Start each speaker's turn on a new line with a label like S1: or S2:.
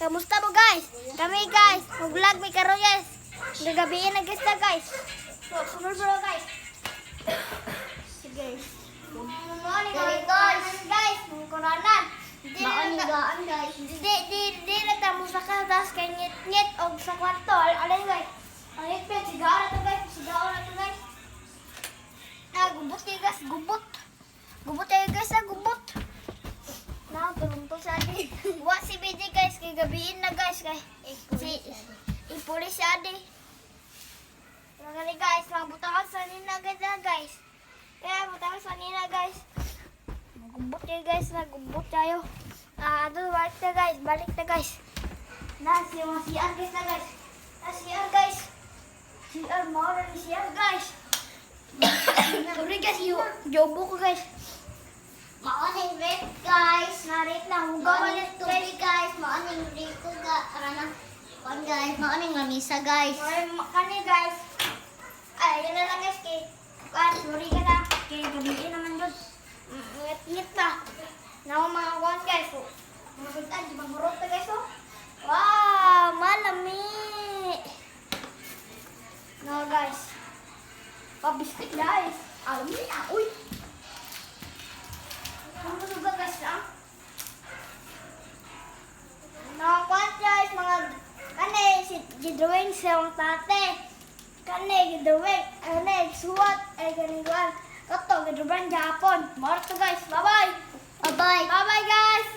S1: Kamusta mo, guys? Kami, guys, mag-vlog mi karon, guys. Gagabiin na, guys, na, guys. So, sunod bro, guys. Sige. Morning guys. Guys, mga kuranan. Di
S2: Maoning gaan, guys.
S1: Di di di na ta mo sa katas kay ngit-ngit og sa kwarto. Alay, guys. Ang ngit sigara to, guys, sigara na to, guys. Na gubot ni, guys, gubot. Gubot tayo, guys, ah, gubot. Na tulong to sa adi. Wa si BJ, guys, kay gabiin na, guys, kay si ipulis si adi. Mga gani, guys, mga butangan sa nina, guys, ah, guys. Kaya butangan sa nina, guys. Gubot tayo, guys, na gubot tayo. Ah, doon balik na, guys, balik na, guys. Na si mga CR, guys, na, guys. Na CR, guys. CR mao na ni CR, guys. Sorry, guys, yobo ko, guys.
S2: Maoning red, guys.
S1: Narit na hugaw
S2: Maoning tubig, guys. Maoning rito ga arana. Kuan, guys, maoning lamisa, guys.
S1: Ay, kani, guys. Ay, yun na lang, guys, kay kuan, sorry ka na. Kay gabiin naman jud. Ngit-ngit na. Nawa mga kuan, guys. Oh. Mga sultan, di magurot na, guys, oh. Wow, malami. No, guys. Pa-biscuit, guys. Alam niya, uy. Ang busog, guys, ah. Mga kuan, guys, mga kani si gidrawing sa akong tate. Kani gidrawing, kani suwat ay kani kuan. Kato gidrawing Japon. Mao to, guys. Bye bye.
S2: Bye-bye.
S1: Bye bye, guys.